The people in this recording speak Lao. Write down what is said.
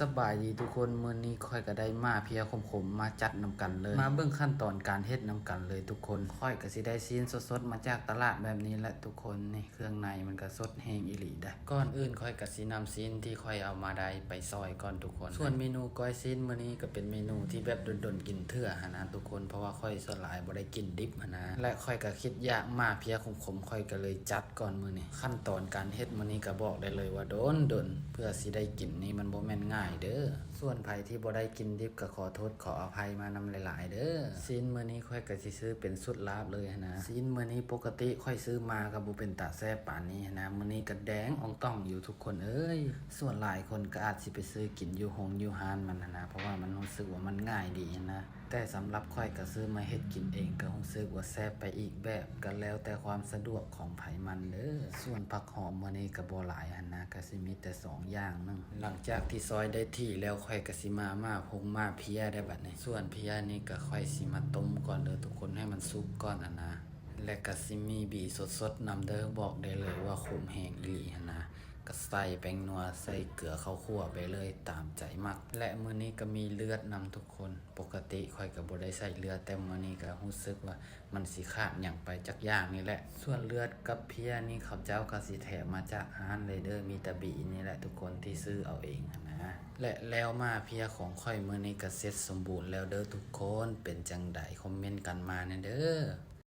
ສະບາຍດີທຸກຄົນ, ມື້ນີ້ຂ້ອຍກໍໄດ້ໝ້າເພຍຂົມໆມາຈັດນຳກັນເລີຍ. ມາເບິ່ງຂັ້ນຕອນການເຮັດນຳກັນເລີຍທຸກຄົນ. ຂ້ອຍກໍຊິໄດ້ຊີ້ນສົດໆມາຈາກຕະຫຼາດແບບນີ້ແຫຼະທຸກຄົນ. ນີ້ເຄື່ອງໃນມັນກໍສົດແຮງອີ່ຫຼີໄດ໋. ກ່ອນອື່ນຂ້ອຍກໍຊິນຳຊີ້ນທີ່ຂ້ອຍເອົາມາໄດ້ໄປຊອຍກ່ອນທຸກຄົນ. ສ່ວນເມນູກ້ອຍຊີ້ນມື້ນີ້ກໍເປັນເມນູທີ່ແບບດົນໆກິນເທື່ອຫັ້ນນະທຸກຄົນ, ເພາະວ່າຂ້ອຍສ່ວນຫຼາຍບໍ່ໄດ້ກິນດິບຫັ້ນນະ ແລະ ຂ້ອຍກໍຄິດຢາກໝ້າເພຍຂົມໆ ຂ້ອຍກໍເລີຍຈັດກ່ອນມື້ນີ້. ຂັ້ນຕອນການເຮັດມື້ນີ້ກໍບອກໄດ້ເລີຍວ່າດົນໆ ເພື່ອຊິໄດ້ກິນນີ້ມັນບໍ່ແມ່ນງ່າຍເດີ້. ສ່ວນໃຜທີ່ບໍ່ໄດ້ກິນດິບກໍຂໍໂທດຂໍອະໄພມານຳຫຼາຍໆເດີ້. ຊີ້ນມື້ນີ້ຂ້ອຍກໍຊິຊື້ເປັນຊຸດລາບເລີຍຫັ້ນນະ. ຊີ້ນມື້ນີ້ປົກກະຕິຂ້ອຍຊື້ມາກໍບໍ່ເປັນຕາແຊບປານນີ້ຫັ້ນນະ, ມື້ນີ້ກໍແດງອ່ອງຕ່ອງຢູ່ທຸກຄົນເອີຍ. ສ່ວນຫຼາຍຄົນກໍອາດຊິໄປຊື້ກິນຢູ່ໂຮງຢູ່ຮ້ານມັນຫັ້ນນະ ເພາະວ່າມັນຮູ້ສຶກວ່າມັນງ່າຍດີຫັ້ນນະ. ແຕ່ສຳລັບຂ້ອຍກໍຊື້ມາເຮັດກິນເອງ ກໍຮູ້ສຶກວ່າແຊບໄປອີກແບບ, ກໍແລ້ວແຕ່ຄວາມສະດວກຂອງໃຜມັນເດີ້. ສ່ວນຜັກຫອມມື້ນີ້ກໍບໍ່ຫຼາຍຫັ້ນນະ, ກໍຊິມີແຕ່ສອງຢ່າງໜຶ່ງ. ຫຼັງຈາກທີ່ຊອຍໄດ້ທີ່ແລ້ວ ຂ້ອຍກໍຊິມາໝ້າພົງໝ້າເພຍໄດ້ບັດນີ້. ສ່ວນເພຍນີ້ກໍຂ້ອຍຊິມາຕົ້ມກ່ອນເດີ້ທຸກຄົນ, ໃຫ້ມັນສຸກກ່ອນຫັ້ນນະ. ແລະ ກໍຊິມີບີສົດໆນຳເດີ້, ບອກໄດ້ເລີຍວ່າຂົມແຮງອີ່ຫຼີຫັ້ນນະ. ກໍໃສ່ແປ້ງນົວ ໃສ່ເກືອ ເຂົ້າຂົ້ວໄປເລີຍຕາມໃຈມັກ. ແລະ ມື້ນີ້ກໍມີເລືອດນຳທຸກຄົນ. ປົກກະຕິຂ້ອຍກໍບໍ່ໄດ້ໃສ່ເລືອດ, ແຕ່ມື້ນີ້ກໍຮູ້ສຶກວ່າມັນຊິຂາດຫຍັງໄປຈັກຢ່າງນີ້ແຫຼະ. ສ່ວນເລືອດກັບເພຍນີ້ເຂົາເຈົ້າກໍຊິແຖມມາຈາກຮ້ານເລີຍເດີ້, ມີແຕ່ບີນີ້ແຫຼະທຸກຄົນທີ່ຊື້ເອົາເອງຫັ້ນນະ. ແລະ ແລ້ວໝ້າເພຍຂອງຂ້ອຍມື້ນີ້ກໍເສັດສົມບູນແລ້ວເດີ້ທຸກຄົນ. ເປັນຈັ່ງໃດຄອມເມັນກັນມາແດ່ເດີ້.